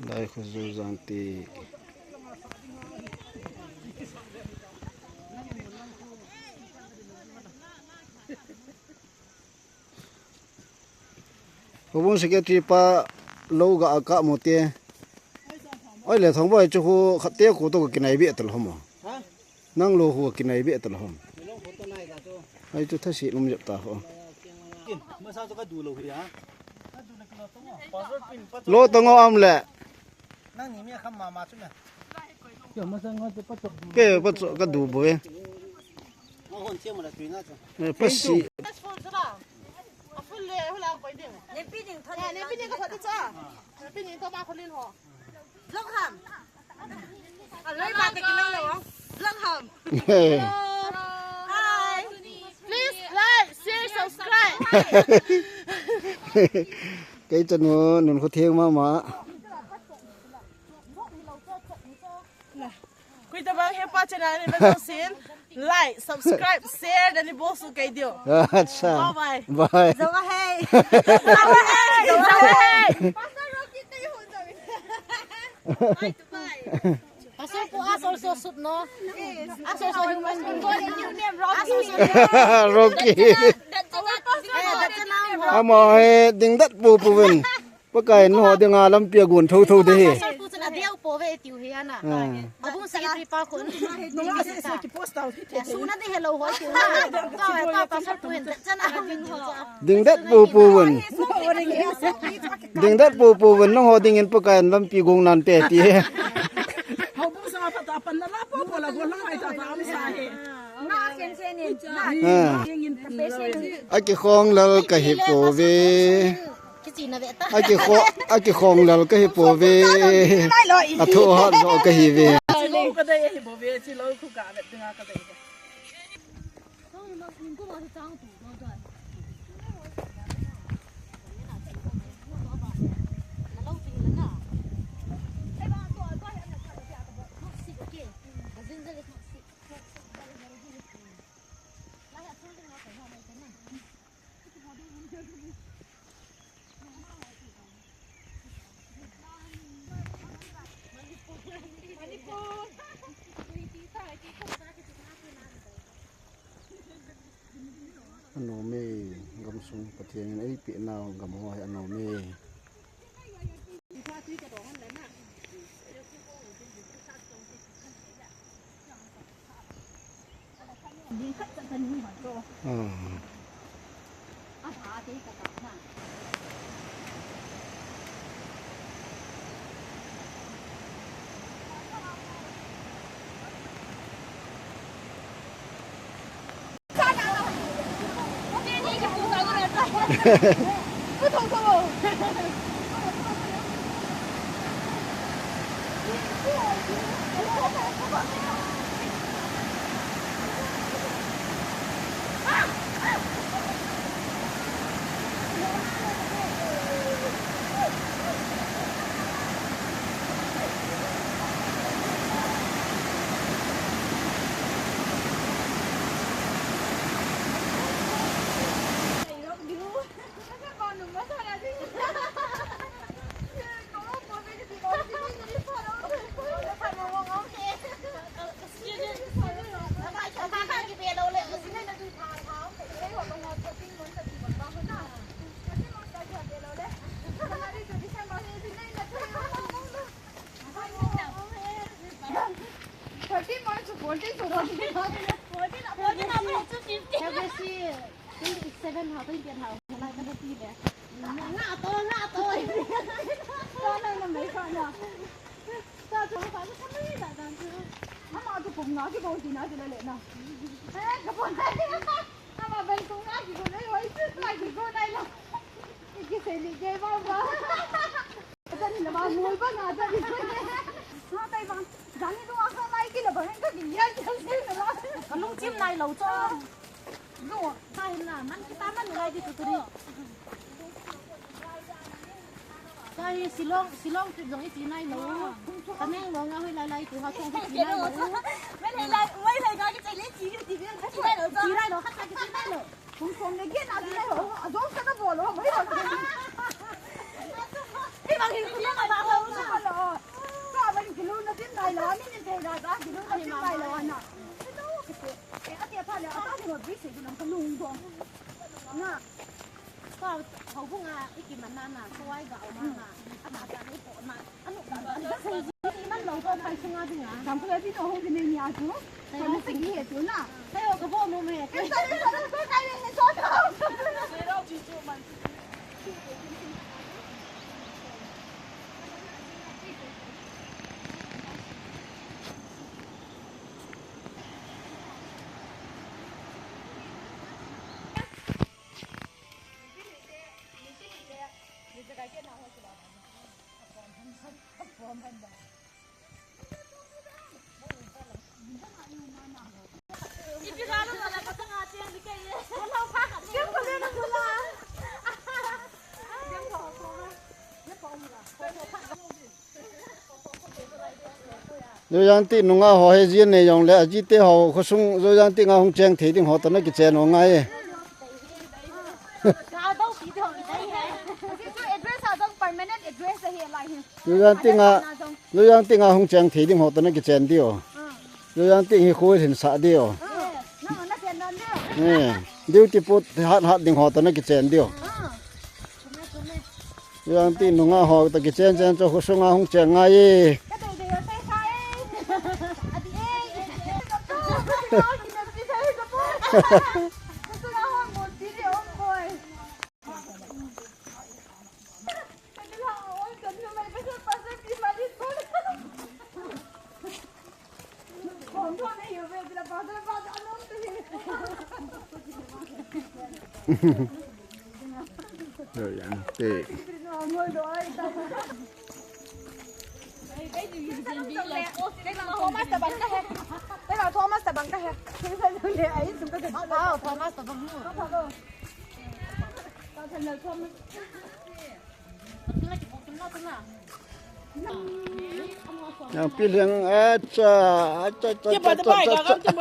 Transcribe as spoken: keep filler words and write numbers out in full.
Lai khu zu jang ti. Houbung secretary pa lou ga aka mo te. Oi le thong boi chu khu khat te khu to ka kinai be tal hom. Nang lou khu kinai be tal hom. Ai chu thasi lum jep ta ho. Lo tong o am le. Nang ni mi kham mama chu na. Ke pa chu ka du bo e. Nang hon che mo la tuina chu. Eh, pasi. Afull le hula koi ding. Ne pi ding thon. Ne pi ding ka thon cha. Ne pi ding to ma khulin ho. Vlog ham. Aloi ba te kinang lo. Vlog ham. Hi. Please like, share, subscribe. Kei chanu nun khu theng mama. Koi tabang hepa channel ni ba sin. Like, subscribe, share, dan ni bosu kei diu. Acha. Bye bye. Bye. Zong a hei. Zong a hei. Zong a hei. Pastor Rocky kei ho zong. Bye to bye. Pastor Pu, ask also shoot, no? Ask also human being. Ask also Rocky. Rocky. That's a, that's a, eh, that's a noun. Amo he ding dat pu pu ven. Pakai in ho dinga lampi a gon tho tho de hi. Pastor Pu chun a deu po ve tiu hi ana. Ah. Houbung secretary pa khun. Nunga se se ki post out hi the. Suna de hello ho tiu na. Ta ta Pastor Pu in chana min ho. Ding dat pu pu ven. Ding dat pu pu ven nang ho dingin Pakai in lampi gong nan te ti. Houbung sa pa ta pan na la po po la go lang ai ta ta am sa he. Na sen sen in. Ah. Akikhong lal ka hi po ve. Kichina ve ta. Aki kho, aki khong lal ka hi po ve. Nai lo i. A tho hot lo ka hi ve. Chi lo ka dei hi po ve, chi lo khu ka ve, tinga ka dei. Anom e, gamsung Pathen in eipeh nau gam ho hi anom e. Ah. Thirty marks to forty, so forty marks. Forty, forty marks to fifty. Twenty-seven ha, twenty-eight ha, nalai ka ti le. Nga to, nga to. Ka na na mai ka na. Ka to ka na ka mai da dan tu. Ama tu pum na ki bol ti na ti le na. Eh, ka bol. Ama ben tu nga ki bol le, oi tu na ki bol dai lo. Ki se ni ke ba ba. Ka ni na ba mo ba na da ni. Ha tai ba. Jani tu a ka lai ki la ba hen ka ki ya ki se na ba. Ka lungchim nai lo cho. Lu, ta hin la, man kita man lai di tu tu ri. Ta hi Shillong, Shillong trip jong i ti nai lo. Tamenglong a hoi lai lai tu ha chong i ti nai lo. Mai lai lai, mai lai ka ki chai le ti ti ti nai lo. Ti nai lo, khat ka ki ti nai lo. Kum som le gen a ti nai lo. A jong ka na bol lo, mai lo. Hi bang hi ku na ma lo. Sei du lam ka lung dong. Na. Ka hau bunga iki mana na, kawai ga o mana. Ama ta ni ko ma. Anu ka ba. Sei ji man lo ko kai sunga dinga. Dam ko di no ho ni ni a tu. Ko ni sei he tu na. Sei o ka bo mo me. Ka ni so ka ni so. Joyang ti nunga ho he jin ne jong le, aji te ho khosung Joyang ti nga hung cheng thei ding ho to na kichen ho ngai e. Ka dau pi dong dai he. Aji chu address a dong permanent address a he lai he. Joyang ti nga, Joyang ti nga hung cheng thei ding ho to na kichen diu. Joyang ti hi khu hin sa diu. Na na chen don diu. Eh, duty put hat hat ding ho to na kichen diu. Yang ti nunga ho ta kichen chen cho khosung a hung cheng ngai e. Joyang ti. Thomas ta bang ka he. Thomas ta bang ka he. Thomas ta bang nu. Yang pi leng acha, acha, acha, acha, acha.